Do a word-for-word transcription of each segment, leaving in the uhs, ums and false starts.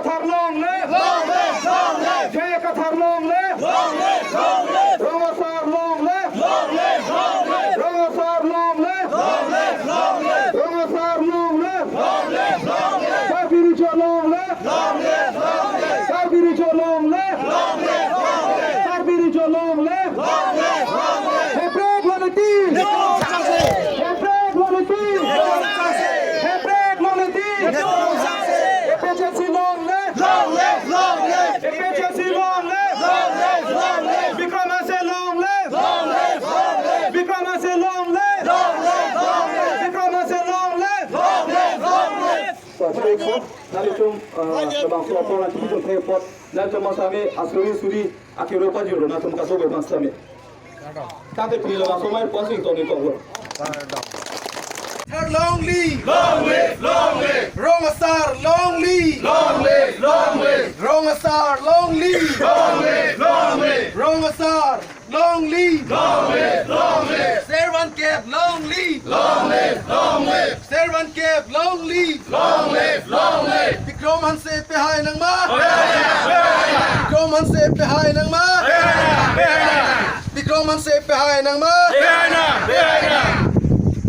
Asar long live! Long live! Long live! J I Kathar long live! Long live! Long live! Rong Asar long live! Long live! Long live! Rong Asar long live! Long live! Long live! Rong Asar long live! Long live! Long live! Karbi Riso long live! Long live! Long live! Karbi Riso long live! Long live! Long live! Karbi Riso long live! Long live! Long live! Hemprek longle ti! Hemprek longle ti! Hemprek longle ti! A P H L C long live! Long live! Long live! A P H L C long live! Long live! Long live! Bikram Hanse long live! Long live! Long live! Bikram Hanse long live! Long live! Long live! Bikram Hanse long live! Long live! Long live! Nelitum, eh, labangso apor nangkipidun thek apot, nelitum masami asuri suri akiro pajirlo, nangtum kaso be masami. Tangte pini labangso mai puasing toni kok. Asar long live! Long live! Long live! Rong Asar long live! Long live! Long live! Rong Asar long live! Long live! Long live! Rong Asar long live! Long live! Long live! Servan Kep long live! Long live! Long live! Servan Kep long live! Long live! Long live! Bikram Hanse pehai nangma! Pehai nang! Pehai nang! Bikram Hanse pehai nangma! Pehai nang! Pehai nang! Bikram Hanse pehai nangma! Pehai nang! Pehai nang!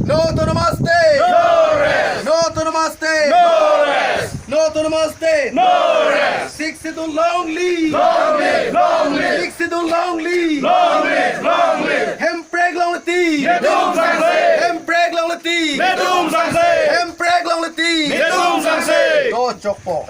No autonomous state! No rest! No autonomous state! No rest! No autonomous state! No rest! Sixth Schedule long live! Long live! Long live! Sixth Schedule long live! Long live! Long live! Hemprek longle ti! Netum sangse! Hemprek longle ti! Netum sangse! Hemprek longle ti! Netum sangse! Dojokpo!